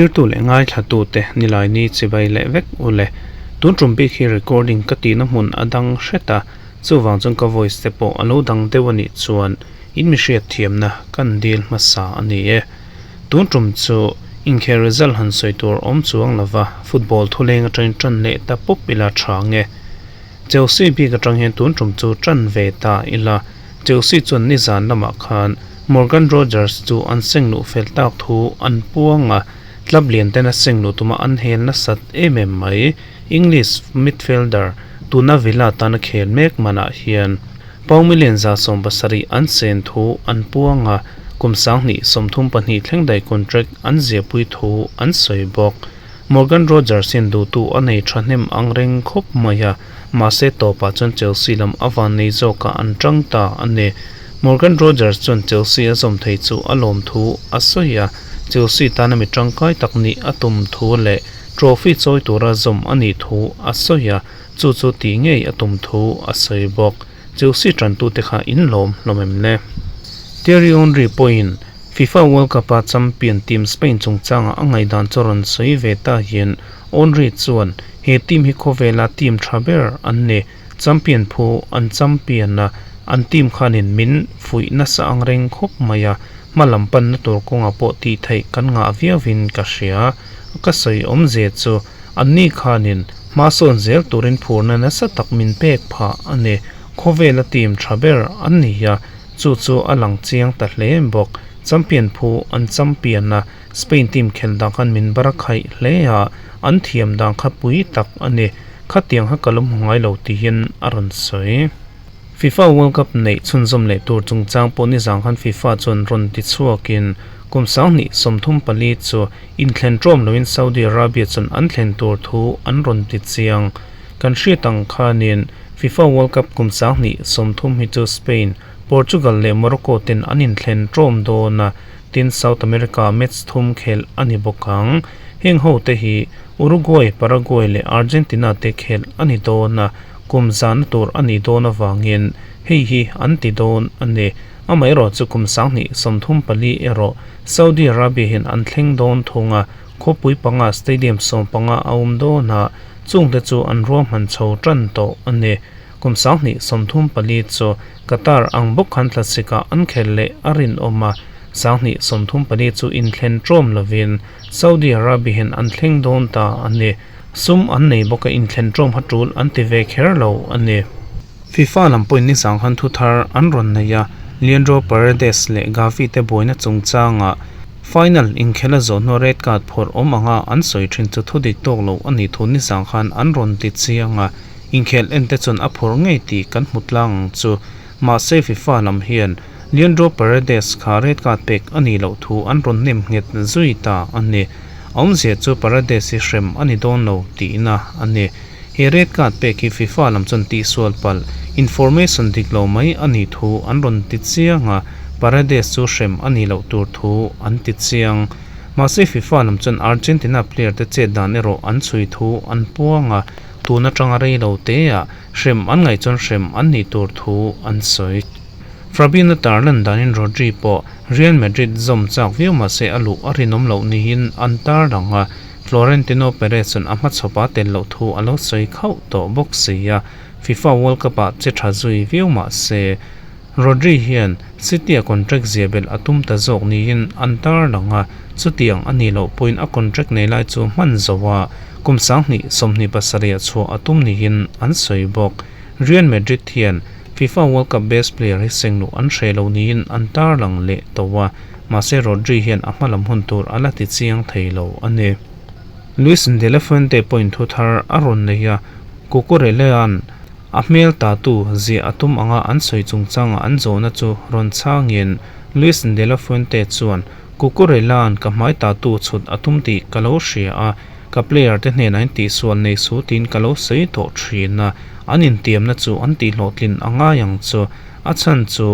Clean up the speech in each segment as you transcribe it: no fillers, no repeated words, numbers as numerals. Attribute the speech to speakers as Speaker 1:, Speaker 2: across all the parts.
Speaker 1: Thirtu leh ngaithlatute Nilaini chibai leh vek u le. Tun tum bik hi recording ka tihna hmun a dang hret a, chuvang chuan ka voice te pawh a lo dang deuh a nih chuan in mi hriatthiamna kan dil hmasa a ni e. Tun tum chu inkhel result han sawi tur awm chuang lova football thuleng atangin tan leh ta pawp ila tha nge. Chelsea bik atang hian tun tum chu tan ve ta ila, Chelsea chuan nizan lamah khan Morgan Rogers chu an seng luh fel tak thu an puang a, club lian ten a seng luh tuma an hel nasat em em mai. English midfielder tuna Villa tana khel mek manah hian pound million 170 an sen thu an puang a, kum 2032 thleng daih contract an ziahpui thu an sawi bawk. Morgan Rogers hian duhtu a nei thahnem ang reng khawp mai a, mahse tawpah chuan Chelsea lam a van nei zawkah an tang ta a ni. Morgan Rogers chuan Chelsea a zawm thei chu a lawm thu a sawi a, Chelsea tana mi tangkai tak nih a tum thu leh trophy chawi tura zawm a nih thu a sawi a, chu chu tih ngei a tum thu a sawi bawk. Chelsea tantute kha in lawm hlawm em le? Thierry Henry pawhin FIFA World Cup-a champion team Spain chungchanga a ngaihdan chu rawn sawi ve ta hian Henry chuan he team hi khawvela team tha ber an ni, champion phu an champion a, an team khanin min fuih nasa ang reng khawp mai a, hma lam panna tur kawngah pawh tih theih kan ngah viauin ka hria. Ka sawi awmzia chu anni khanin hma sawn zel turin phurna nasa tak min pek phah a ni. Khawvela team tha ber an ni a, Chu chu a lang chiang ta hle bawk. Champion phu an champion a, Spain team khelh dan khan min bar a khaih hle a, an thiam dan kha pui tak a ni. Khatiang kha ka lo hmu ngai lo tiin a rawn sawi. FIFA World Cup neih chhunzawm leh tur chungchang pawh nizang khan FIFA chuan rawn ti chhuakin kum 2034 chu inthlen ṭawm loin Saudi Arabia chuan an thlen tur thu an rawn ti chiang. Kan hriat ang khanin FIFA World Cup kum 2030 hi chu Spain, Portugal leh Morocco ten an inthlen ṭawm dawn a, tin South America match thum khelh a ni bawk ang. Heng ho te hi Uruguay, Paraguay leh Argentina te khelh a ni dawn a, kum zahna tur a nih dawn avangin hei hi an ti dawn a ni. Amaherawhchu chu kum 2034 erawh Saudi Arabia hian an thleng dawn thung a, khawpui panga stadium 15 a awm dawn a, Chungte chu an ruahman chho tan tawh a ni. Kum 2034 chu Qatar ang bawk khan tlasikah an khel leh a rinawm a, 2034 chu inthlen ṭawm lovin Saudi Arabia hian an thleng dawn ta a ni. Sum an nei bawk a inthlen ṭawm ha ṭul an ti ve kher lo a ni. FIFA lam pawhin nizang khan thuthar an rawn nei a, Leandro Paredes leh Gavi te buaina chungchangah Final inkhel a zawh hnua red card phawrh awm anga an sawi thin chu thudik tawk lo a nih thu nizang khan an rawn ti chiang a, inkhel en te chuan a phawrh ngei tih kan hmu tlang ang chu. Mahse FIFA lam hian Leandro Paredes kha red card pek a nih loh thu an rawn nem nghet zui ta a ni. A awmzia chu Paredes hi hrem a ni dawn lo tihna a ni. He red card pek hi FIFA lam chuan tihsual palh, information dik lo mai a nih thu an rawn ti chiang a, Paredes chu hrem a nih loh tur thu an ti chiang. Mahse FIFA lam chuan Argentina player te chet dan erawh an chhui thu an puang a, tun atanga rei lo teah hrem an ngaih chuan hrem an nih tur thu an sawi. Fabinho tarlan danin Rodri pawh Real Madrid zawm chak viau mahse a luh a rinawm loh niin an tarlang a, Florentino Perez chuan a hmachhawpa tel loh thu a lo sawi khauh tawh bawk si a, FIFA World Cup-ah che tha zui viau mahse Rodri hian City-a contract zia belh a tum ta zawk niin an tarlang a, chutiang a nih loh pawhin a contract nei lai chu hman zo a, kum 2027 ah chhuah a tum niin an sawi bawk. Real Madrid hian FIFA World Cup best player hi sengluh an hre lo niin an tarlang leh tawh a, mahse Rodri hian a hmalam hun tur a la ti chiang thei lo a ni. Luis de la Fuente pawhin thu thar a rawn nei a, Cucurella-a'n A hmel tatu ziah a tum anga an sawi chungchanga an zawhna chu rawn chhangin Luis de la Fuente chuan, Cucurella-a'n ka hmai tatu chhut a tum tih ka lo hria a, ka player te hnenah in tihsual nei su tiin ka lo sawi tawh thin a, an intiamna chu an tihhlawhtlin a ngai ang chu. A chhan chu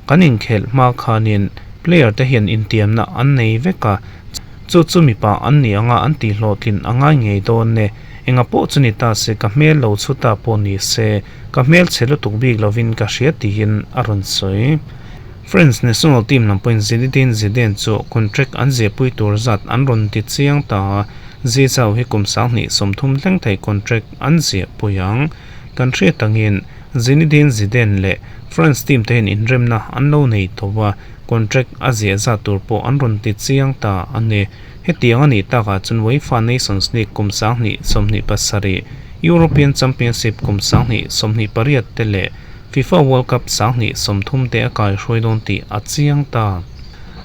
Speaker 1: kan inkhelh hma khanin player te hian intiamna an nei vek a, chu chu mipa an nih anga an tihhlawhtlin a ngai ngei dawn e. Enga pawh chu ni ta se ka hmel lo chhu ta pawh ni se, ka hmel chhe lutuk bik lovin ka hria tiin a rawn sawi. France national team lam pawhin Zinedine Zidane chu contract an ziahpui tur zat an rawn ti chiang ta a, Zizou hi kum 2030 thleng thei contract an ziahpui ang. Kan hriat angin Zinedine Zidane leh France team te hian inremna an lo nei tawh a, contract a ziah zat tur pawh an rawn ti chiang ta a ni. Hetiang a nih takah chuan UEFA Nations League kum 2027, European Championship kum 2028 te leh FIFA World Cup 2030 te a kaihruai dawn tih a chiang ta.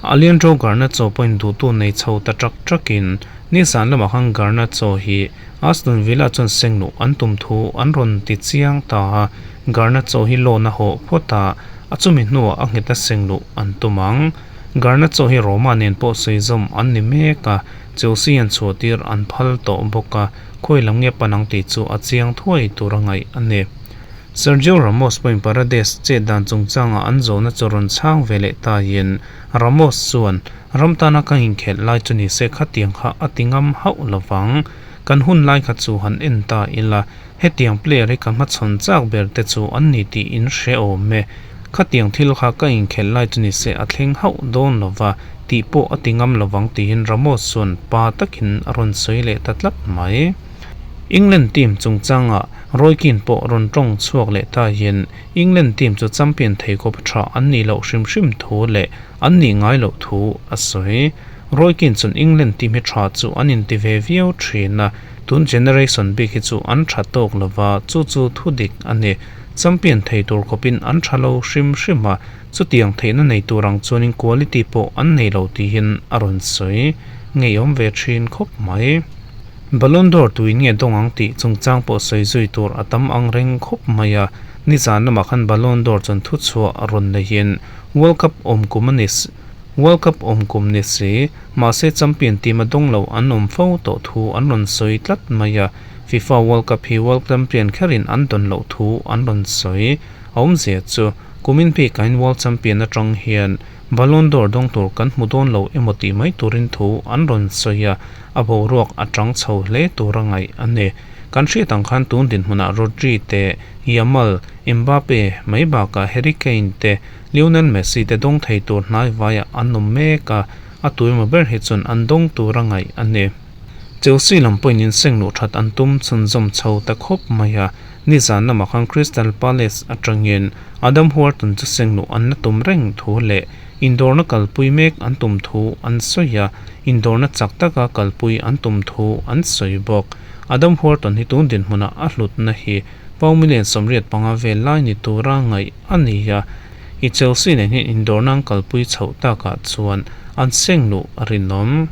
Speaker 1: Alejandro Garnacho pawhin duhtu nei chho ta ṭak ṭakin nizan lamah khan Garnacho hi Aston Villa chuan sengluh an tum thu an rawn ti chiang ta a, Garnacho hi loan a hawh phawt a, a chumi hnuah a nghet a sengluh an tum ang. Garnacho hi Roma nen pawh sawi zawm an ni mek a, Chelsea an chhuahtir an phal tawh bawk a, khawi lam nge pan ang tih chu a chiang thuai tur a ngaih a ni. Sergio Ramos pawhin Paredes chet dan chungchangah an zawhna chu rawn chhang ve leh taiin Ramos chuan, Ram tana ka inkhelh lai chu ni se khatiang kha a ti ngam hauh lovang. Kan hun lai kha chu han en ta ila, hetiang player hi ka hmachhawn chak ber te chu an ni tih in hre awm e. Khatiang thil kha ka inkhelh lai chu ni se a thleng hauh dawn lova tih pawh a ti ngam lovang tiin Ramos chuan pa takin a rawn sawi leh ta tlat mai. England team chungchangah Roy Keane pawh rawn tawng chhuak leh ta hian England team chu champion thei khawp tha an nih loh hrim hrim thu leh an nih ngai loh thu a sawi. Roy Keane chuan England team hi tha chu an inti ve viau thin a, tun generation bik hi chu an tha tawk lova chu chu thu dik a ni. Champion thei tur khawpin an tha lo hrim hrim a, chutiang theihna nei tur ang chuanin quality pawh an nei lo tihin a rawn sawi. Ngeiawm ve thin khawp mai. Ballon d'Or tuin nge dawng ang tih chungchang pawh sawi zui tur a tam ang reng khawp mai a, nizan lamah khan Ballon d'Or chuan thuchhuah a rawn neihin World Cup awm kum a ni World Cup awm kum ni si, mahse champion team a dawng lo an awm fo tawh thu an rawn sawi tlat mai a, FIFA World Cup hi World Champion kherin an dawn loh thu an rawn sawi. A awmzia chu kumin bikain World Champion atang hian Ballon d'Or dawng tur kan hmu dawn lo emaw tih mai turin thu an rawn sawi a, a boruak a tang chho hle tur a ngaih a ni. Kan hriat ang khan tun dinhmunah Rodri te, Yamal, Mbappe mai bakah Harry Kane te, Lionel Messi te dawng thei tur hnai vaiah an awm mek a, a tuimaw ber hi chuan an dawng tur a ngaih a ni. Chelsea lam pawhin inseng luh that an tum chhunzawm chho ta khawp mai a, nizan lamah khan Crystal Palace atangin Adam Wharton chu seng luh an la tum reng thu leh Indawrna kalpui mek an tum thu an sawi a, indawrna chak taka kalpui an tum thu an sawi bawk. Adam Wharton hi tun dinhmunah a hlutna hi pound million 85 vel lai ni tura ngaih a ni a, i Chelsea nen hian indawrna an kalpui chhoh takah chuan an seng luh a rinawm.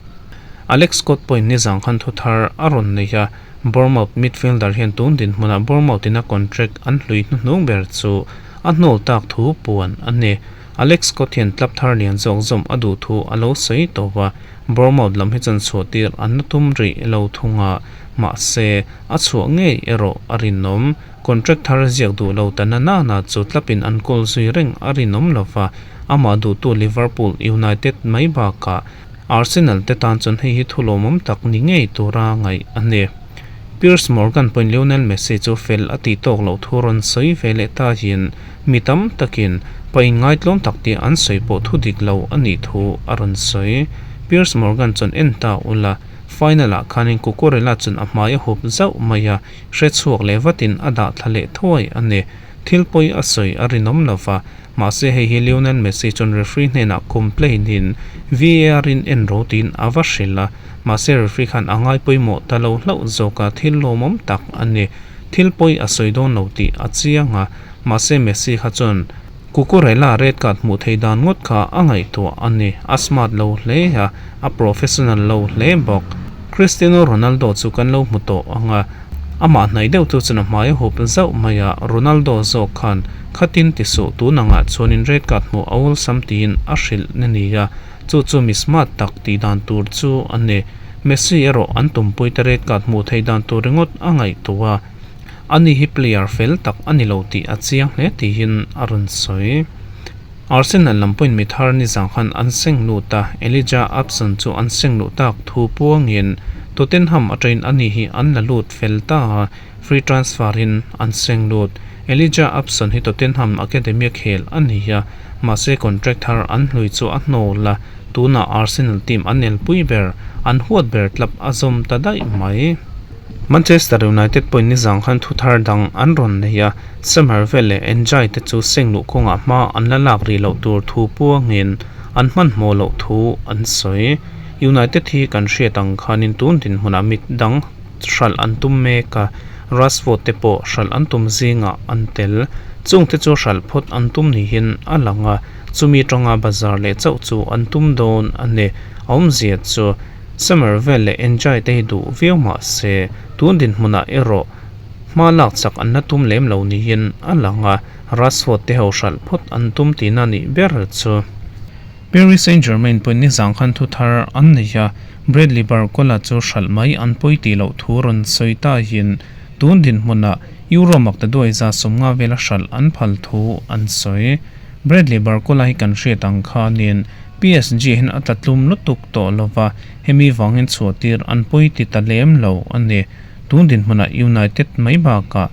Speaker 1: Alex Scott pawhin nizang khan thu thar a rawn nei a, Bournemouth midfielder hian tun dinhmunah Bournemouth ina contract an hlui hnuhnung ber chu a hnawl tak thu puan a ni. Alex Scott hian club thar lian zawk zawm a duh thu a lo sawi tawp a, Bournemouth lam hi chuan chhuahtir an la tum rih lo thung a, mahse, a chhuah ngei erawh a rinawm. Contract thar ziak duh lo ta na na na chu club in an kawl zui reng a rinawm lo va, amah duhtu Liverpool, United mai bakah Arsenal te tan chuan hei hi thu lawmawm tak ni ngei tura ngaih a ni. Piers Morgan pawhin Lionel Messi chu fel a tih tawk loh thu rawn sawi ve leh ta hian mi tam takin pa inngaitlawm tak tih an sawi pawh thu dik lo a nih thu a rawn sawi. Piers Morgan chuan en ta ula, final ah khanin Cucurella chuan a hmai a hup zauh mai a, hre chhuak leh vatin a dah thla leh thuai a ni. Thil pawi a sawi a rinawm lova, Mahse hei hi Lionel Messi chuan referee hnenah complain in VAR in en ro tiin a va hrilh a, mahse referee khan a ngai pawimawh ta lo hlauh zawk a, thil lawmawm tak a ni. Thil pawi a sawi dawn lo tih a chiang a, mahse Messi kha chuan Cucurella red card hmuh theih dan ngawt kha a ngaihtuah a ni, a smart lo hle a, a professional lo hle bawk. Cristiano Ronaldo chu kan lo hmu tawh ang a, Amah hnaih deuh tu chuan a hmai a hup zauh mai a, Ronaldo zawk khan khatin ti suh tun angah chuanin red card hmuh a awlsam tiin a hrilh na ni a, chu chu mi smart tak tih dan tur chu a ni. Messi erawh an tumpuite red card hmuh theih dan tur ringawt a ngaihtuah a, ani hi player fel tak a ni lo tih a chiang hle tiin a rawn sawi. Arsenal lam pawhin mi thar nizang khan an seng lut a, Elijah Upson chu an seng luh tak thu puangin Tottenham atangin ani hi an la lut fel ta a, free transfer in an seng lut. Elijah Upson hi Tottenham academy-a khel a ni a, mahse contract thar an hlui chu a hnawl a, tunah Arsenal team an elpui ber, an huat ber club a zawm ta daih mai. Manchester United pawhin nizang khan thu thar dang an rawn nei a, Summerville leh N'Jie te chu seng luh kawngah hma an la lak rih loh tur thu puangin an hmanhmawh loh thu an sawi. United hi kan hriat ang khanin tun dinhmunah mit dang hralh an tum mek a, Rashford te pawh hralh an tum zingah an tel. Chungte chu hralh phawt an tum niin a lang a, chumi tanga bazar leh chauh chu an tum dawn a ni. A awmzia chu Summerville leh N'Jie te hi duh viau mah se, tun dinhmunah erawh hma lak chak an la tum lem lo niin a lang a, Rashford te ho hralh phawt an tum tihna nih ber chu. Paris Saint-Germain pawhin nizang khan thu thar an nei a, Bradley Barcola chu hralh mai an pawi tih loh thu rawn sawi tahin tun dinhmunah Euro maktaduai 150 vela hralh an phal thu an sawi. Bradley Barcola hi kan hriat ang khanin PSG hian a tla tlum lutuk tawh lova, hemi vangin chhuahtir an pawi ti ta lem lo a ni. Tun dinhmunah United mai bakah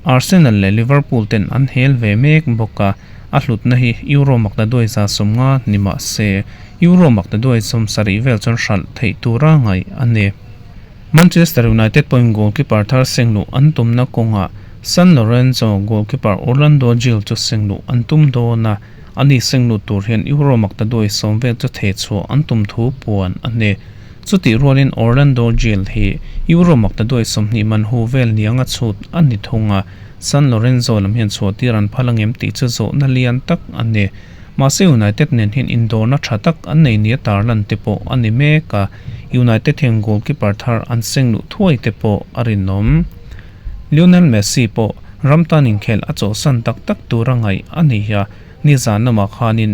Speaker 1: Arsenal leh Liverpool ten an hel ve mek bawk a. A hlutna hi Euro maktaduai 150 ni mah se, Euro maktaduai 70 vel chuan hralh theih tura ngaih a ni. Manchester United pawhin goalkeeper thar sengluh an tumna kawngah San Lorenzo goalkeeper Orlando Gil chu sengluh an tum dawn a, ani sengluh tur hian Euro maktaduai 10 vel chu thehchhuah an tum thu puan a ni. Chutih rualin Orlando Gil hi Euro maktaduai 20 man hu vel nianga chhut a ni thung a, San Lorenzo lam hian chhuahtir an phal angem tih chu zawhna lian tak a ni. Mahse United nen hian indawrna tha tak an nei nia tarlan te pawh a ni mek a, United hian goalkeeper thar an seng luh thuai te pawh a rinawm. Lionel Messi pawh ram tan inkhelh a chawhsan tak tak tura ngaih a ni a, nizan lamah khanin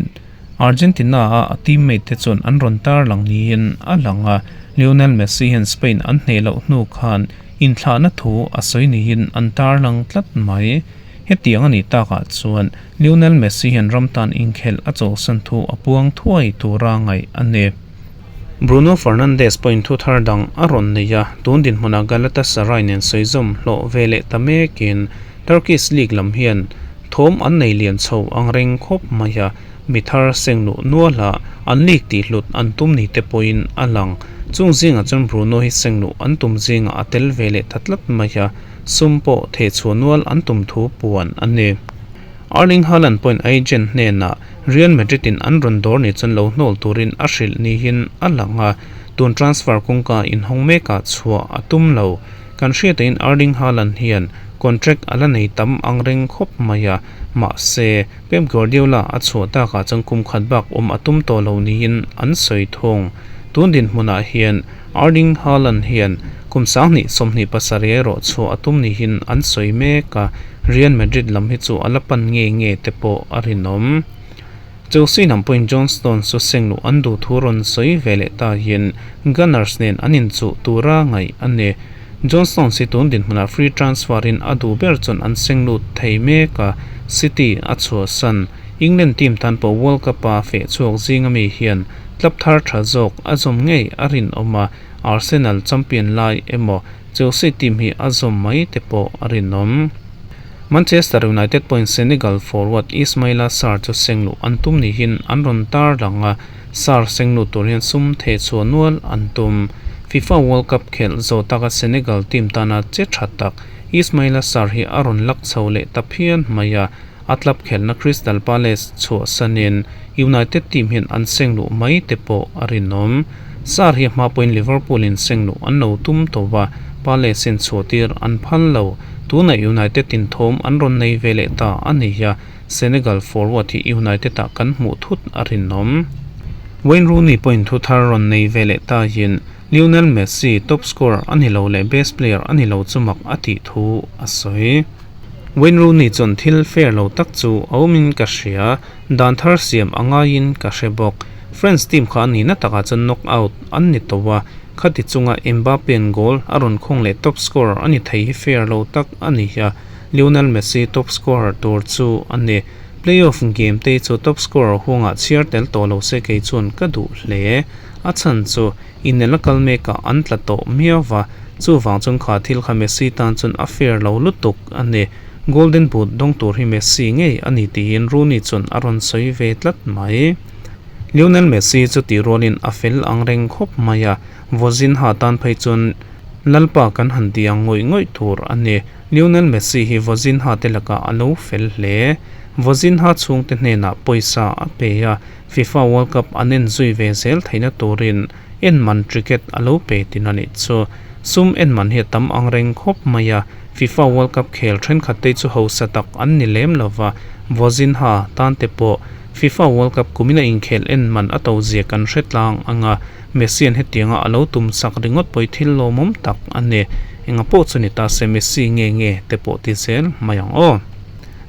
Speaker 1: Argentina-a a teammate te chuan an rawn tarlang niin a lang a, Lionel Messi hian Spain an hneh loh hnu khan Inthlahna thu a sawi niin an tarlang tlat mai. Hetiang a nih takah chuan Lionel Messi hian ram tan inkhelh a chawlhsan thu a puang thuai tura ngaih a ni. Bruno Fernandes pawhin thu thar dang a rawn nei a, tun dinhmunah Galatasaray nen sawizawm hlawh ve leh ta mekin Turkish League lam hian thawm an nei lian chho ang reng khawp mai a. Mi thar seng luh nuala an league tih hlut an tum ni te pawhin a lang. Chung zingah chuan Bruno hi seng luh an tum zingah a tel ve leh ta tlat mai a, sum pawh thehchhuah nual an tum thu puan a ni. Erling Haaland pawhin agent hnenah Real Madrid in an rawn dawr ni chuan lo hnawl turin a hrilh niin a lang a, tun transfer kawngka inhawng mekah chhuah a tum lo. Kan hriataiin Erling Haaland hian contract a la nei tam ang reng khawp mai a, mahse, Pep Guardiola a chhuah takah chuan kum khat bak awm a tum tawh lo niin an sawi thung. Tun dinhmunah hian Erling Haaland hian kum 2027 erawh chhuah a tum niin an sawi mek a, Real Madrid lam hi chu a la pan nge nge te pawh a rinawm. Chelsea lam pawhin John Stones chu seng luh an duh thu rawn sawi ve leh ta hian Gunners nen an inchuh tura ngaih a ni. John Stones hi tun dinhmunah free transfer in a duh ber chuan an seng lut thei mek a, City a chhuahsan. England team tan pawh World Cup a feh chhuak zinga mi hian club thar tha zawk a zawm ngei a rinawm a, Arsenal champion lai emaw Chelsea team hi a zawm mai te pawh a rinawm. Manchester United pawhin Senegal forward Ismaila Sarr chu seng luh an tum niin an rawn tarlang a, Sarr seng lut tur hian sum thehchhuah nual an tum. FIFA World Cup khelh zawh taka Senegal team tana che tha tak Ismaila Sarr hi a rawn lak chho leh ta phian mai a, a club khelhna Crystal Palace chhuahsanin United team hian an seng luh mai te pawh a rinawm. Sarr hi a hma pawhin Liverpool in seng luh an lo tum tawh a, Palace in chhuahtir an phal lo. Tunah United in thawm an rawn nei ve leh ta a ni a, Senegal forward hi United ah kan hmuh thut a rinawm. Wayne Rooney pawhin thu thar rawn nei ve leh ta in Lionel Messi top scorer a ni lo leh best player a ni lo chu mak a tih thu a sawi. Wayne Rooney chuan thil fair lo tak chu a awmin ka hria, dan thar siam a ngaiin ka hre bawk. France team kha a nihna takah chuan knock out an ni tawh a, khati chunga Mbappe-a'n goal a rawn khawng leh top scorer a ni thei hi fair lo tak a ni a, Lionel Messi top scorer tur chu a ni. Playoff game te chu top scorer huangah chhiar tel tawh lo se kei chuan ka duh hle. A chhan chu inel a kal mekah an tla tawh miau va, chuvang chuan kha thil kha Messi tan chuan a fair lo lutuk a ni. Golden Boot dawng tur hi Messi ngei a ni tiin Rooney chuan a rawn sawi ve tlat mai. Lionel Messi chu tih rualin a fel ang reng khawp mai a, Vozinha tan phei chuan Lalpa kan han ti ang ngawih ngawih tur a ni. Lionel Messi hi Vozinha te lakah a lo fel hle. Vozinha chhungte hnenah pawisa a pe a, FIFA World Cup an en zui ve zel theihna turin en man ticket a lo pe tin a nih chu. Sum en man hi a tam ang reng khawp mai a, FIFA World Cup khel thenkhat te chu hausa tak an ni lem lo va, Vozinha tan te pawh FIFA World Cup kumin a inkhel en man a to zia kan hre tlang ang a, Messi an hetianga a lo tum sak ringawt pawh hi thil lawmawm tak a ni. Enga pawh chu ni ta se Messi nge nge te pawh ti zel mai ang aw.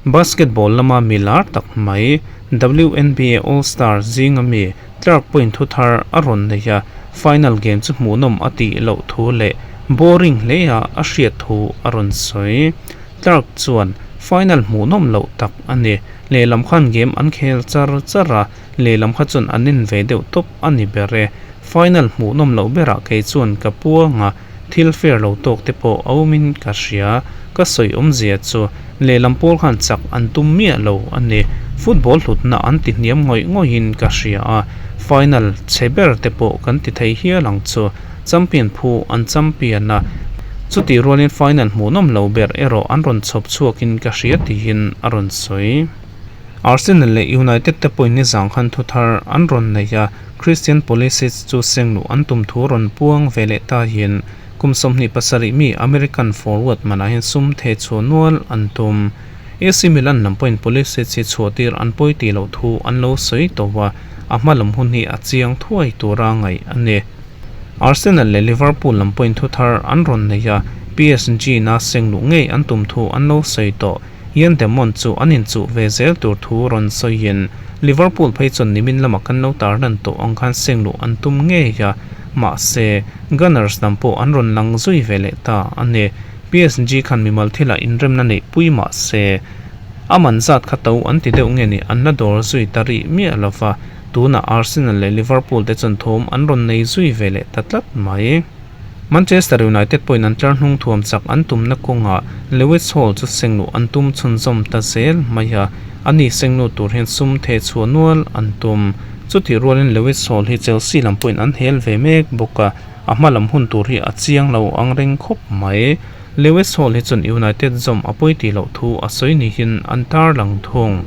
Speaker 1: Basketball lama mi lar tak mai WNBA All Star zinga mi Clark pawhin thu thar a rawn nei a, final game chu hmuhnawm a tih loh thu leh boring hle a a hriat thu a rawn sawi. Clark chuan, Final hmuhnawm loh tak a ni. Lehlam khan game an khel char char a, lehlam kha chuan an en ve deuh tawp a ni ber e. Final hmuhnawm loh berah kei chuan ka puang a, thil fair lo tawk te pawh a awmin ka hria. Ka sawi awmzia chu lehlam pawl khan chak an tum miah lo a ni. Football hlutna an ti hniam ngawih ngawihin ka hria a, final chhe ber te pawh kan ti thei hial ang chu. Champion phu an champion a, chutih rualin final hmuhnawm lo ber erawh an rawn chhawp chhuakin ka hria tiin a rawn sawi. Arsenal leh United te pawhin nizang khan thu thar an rawn nei a, Christian Pulisic chu sengluh an tum thu rawn puang ve leh ta hian kum 27 mi American forward manah hian sum theh chhuah nual an tum. AC Milan lam pawhin Pulisic hi chhuahtir an pawi tih loh thu an lo sawi tawh a, a hma lam hun hi a chiang thuai tura ngaih a ni. Arsenal leh Liverpool lam pawhin thu thar an rawn nei a, PSG na sengluh ngei an tum thu an lo sawi tawh. Ian Demon chu an inchuh ve zel tur thu rawn sawiin Liverpool phei chuan nimin lama kan lo tarlan tawh ang khan sengluh an tum ngei a, mahse, Gunners lam pawh an rawn lang zui ve leh ta a ni. PSG khan mimal thilah inremna neih pui mahse, a man zat kha to an ti deuh nge ni an la dawr zui ta rih miah lo va, tunah Arsenal leh Liverpool te chuan thawm an rawn nei zui ve leh ta tlat mai. Manchester United pawhin an tlar hnung thuam chak an tumna kawngah Lewis Hall chu sengluh an tum chhunzawm ta zel mai a, ani sengnu tur hian sum theh chhuah nual an tum. Chutih rualin Lewis Hall hi Chelsea lam pawhin an hel ve mek bawk a, a hma lam hun tur hi a chiang lo ang reng khawp mai. Lewis Hall hi chuan United zawm a pawi tih loh thu a sawi niin an tarlang thung.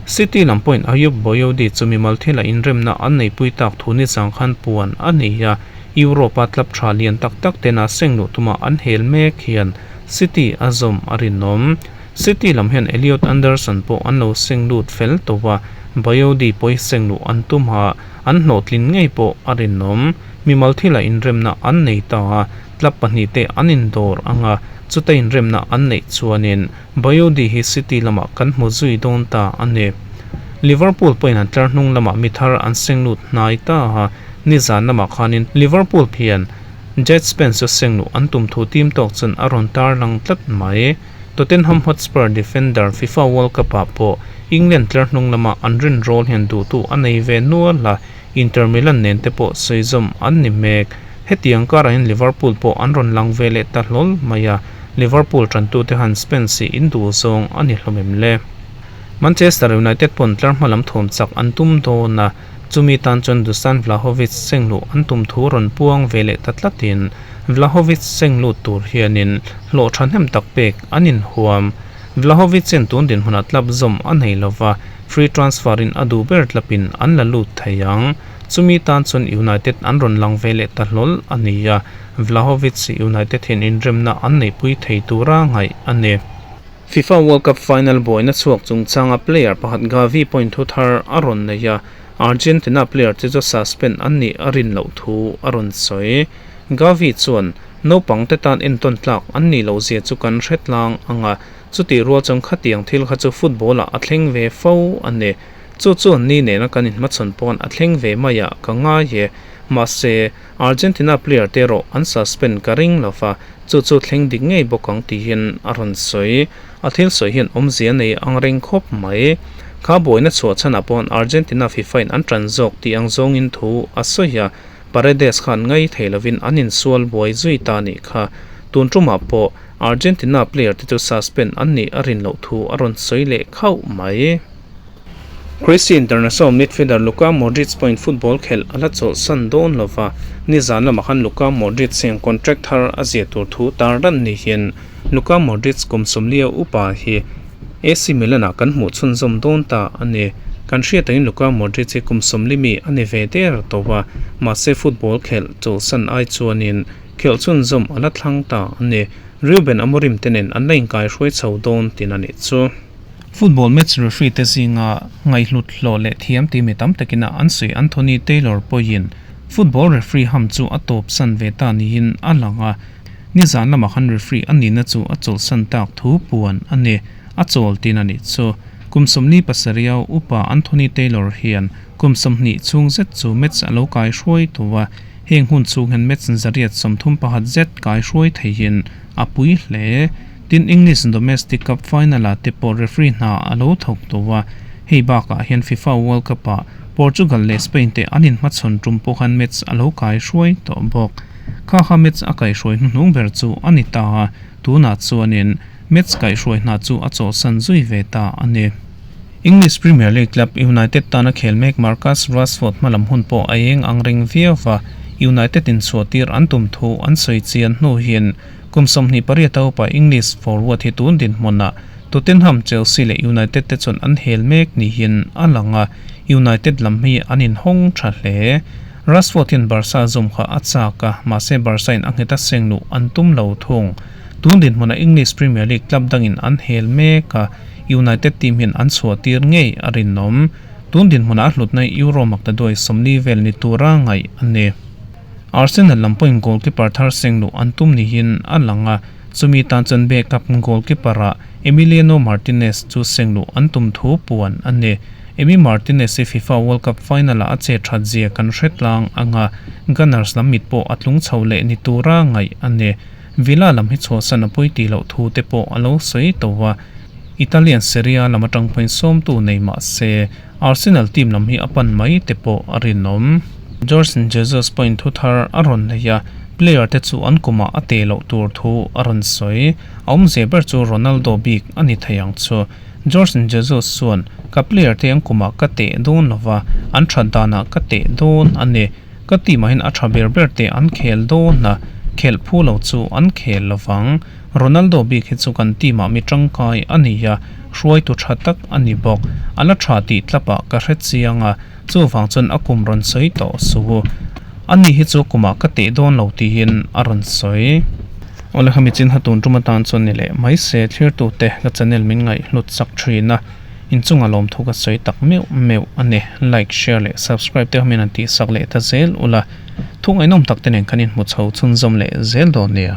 Speaker 1: City lam pawhin Ayub Boyodi chu mimal thila inremna an neipui tak thu nizang khan puan a nei a, Europe-a club tha lian tak tak tena sengluh tuma an hel mek hian City a zawm a rinawm. City lam hian Elliot Anderson pawh an lo seng lut fel tawh a, Bayodi pawi sengluh an tum a, an hlawhtlin ngei pawh a rinawm. Mimal thila inremna an nei ta a, club pahnihte an indawr ang a, chuta inremna an neih chuanin Bayodi hi City lamah kan hmu zui dawn ta a ni. Liverpool pawhin an tlar hnung lamah mi thar an seng lut hnai ta a, nizan lamah khanin Liverpool hian Djed Spence chu seng luh an tum thu team tawk chuan a rawn tarlang tlat mai. Tottenham Hotspur defender FIFA World Cup ah pawh England tlar hnung lama an rin rawl hian duhtu a nei ve nual a, Inter Milan nen te pawh sawi zawm an ni mek. Hetiang karah hian Liverpool pawh an rawn lang ve leh ta hlawl mai a, Liverpool tantute han Spence hi in duh zawng a ni hlawm em le? Manchester United pawn tlar hma lam thuam chak an tum dawn a, chumi tan chuan Dusan Vlahovic sengluh an tum thu rawn puang ve leh ta tlatin Vlahovic senglut tur hianin hlawh thahnem tak pek an inhuam. Vlahovic hian tun dinhmunah club zawm a nei lova, free transfer in a duh ber tlapin an la lut thei ang. Chumi tan chuan United an rawn lang ve leh ta hlawl a ni a, Vlahovic United hian inremna an neihpui thei tura ngaih a ni. FIFA World Cup final buaina chhuak chungchanga player pakhat Gavi pawhin thu thar a rawn nei a, Argentina player te chu suspend an nih a rin loh thu a rawn sawi. Gavi chuan, Naupang te tan entawn tlak an nih loh zia chu kan hre tlang ang a, chutih rual chuan khatiang thil kha chu football ah a thleng ve fo a ni. Chu chuan ni nena kan inhmachhawn pawn a thleng ve mai ah ka ngai e. Mahse, Argentina player te erawh an suspend ka ring lo va, chu chu thleng dik ngei bawk ang tiin a rawn sawi. A thil sawi hian awmzia nei ang reng khawp mai. Kha buaina chhuah chhanah pawn Argentina FIFA in an tan zawk tih ang zawngin thu a sawi a, Paredes khan ngai thei lovin an insual buai zui ta nih kha. Tun tumah pawh Argentina player te chu suspend an nih a rin loh thu a rawn sawi leh khauh mai. Croatia international midfielder Luka Modric pawhin football khelh a la chawlhsan dawn lo va, nizan lamah khan Luka Modric hian contract thar a ziah tur thu tar dan niin Luka Modric kum sawmlia upa hi AC Milan-ah kan hmuh chhunzawm dawn ta a ni. Kan hriat angin Luka Modric hi kum sawmli mi a ni ve der tawh a, mahse football khelh chawlhsan ai chuanin khelh chhunzawm a la thlang ta a ni. Ruben Amorim te nen an la inkaihruai chho dawn tin a nih chu. Football match referee te zinga ngaihhlut hlawh leh thiam tih mi tam takin a an sawi Anthony Taylor pawhin football referee ham chu a tawpsan ve ta niin a lang a, Nizan lamah khan referee a nihna chu a chawlhsan tak thu puan a ni. A chawl tin a nih chu. Kum 47 upa Anthony Taylor hian kum 20 chhung zet chu match a lo kai hruai tawh a, heng hun chhung hian match zariat 31 zet kai hruai theihin a pui hle. Tin, English Domestic Cup final-ah te pawh referee hna a lo thawk tawh a, hei bakah hian FIFA World Cup-ah Portugal leh Spain te an inhmachhawn tum pawh khan match a lo kai hruai tawh bawk. Kha kha match a kaihhruai hnuhnung ber chu a ni ta a, tunah chuanin match kaihhruai hna chu a chawlhsan zui ve ta a ni. English Premier League club United tana khel mek Marcus Rashford hmalam hun pawh a eng ang reng viau va, United in chhuahtir an tum thu an sawi chian hnu hian kum 28 a upa English forward hi tun dinhmunah Tottenham, Chelsea leh United te chuan an hel mek niin a lang a, United lam hi an inhawng tha hle. Rashford hian Barca zawm kha a chak a, mahse Barca in a nghet a seng luh an tum lo thung. Tun dinhmunah English Premier League club dangin an hel mek a, United team hian an chhuah tir ngei a rinawm. Tun dinhmunah a hlutna Euro maktaduai 40 vel ni tura ngaih a ni. Arsenal lam pawhin goalkeeper thar seng luh an tum niin a lang a, chumi tan chuan backup goalkeeper ah Emiliano Martinez chu seng luh an tum thu puan a ni. Emi Martinez hi FIFA World Cup final ah a che that zia kan hre tlang ang a, Gunners lam mit pawh a tlung chho leh ni tura ngaih a ni. Villa lam hi chhuahsan a pawi tih loh thu te pawh a lo sawi tawh a, Italian Serie A lam atang pawhin sawmtu nei mah se Arsenal team lam hi a pan mai te pawh a rinawm. Jorge Jesus pawhin thu thar a rawn nei a, player te chu an kumah a teh loh tur thu a rawn sawi. A awmzia ber chu Ronaldo bik a ni thei ang chu. Jorge Jesus chuan, Ka player te an kumah ka teh dawn lo va, an that danah ka teh dawn a ni. Ka team ah hian a tha ber ber te an khel dawn a, khelh phu lo chu an khel lo vang. Ronaldo bik hi chu kan team ah mi tangkai a ni a, hruaitu tha tak a ni bawk. A la tha tih tlapah ka hre chiang a, chuvang chuan a kum rawn sawi tawh suh u. Ani hi chu kumah ka teh dawn lo tiin a rawn sawi. Awle khami chin ha tun tum atan chuan ni leh mai se thlirtute ka channel min ngaih hlut chak thin a, inchunga lawmthu ka sawi tak meuh meuh a ni. Like, share leh subscribe te khamin an tihsak leh ta zel ula, thu ngaihnawm tak te nen khan inhmu chho chhunzawm leh zel dawn nia.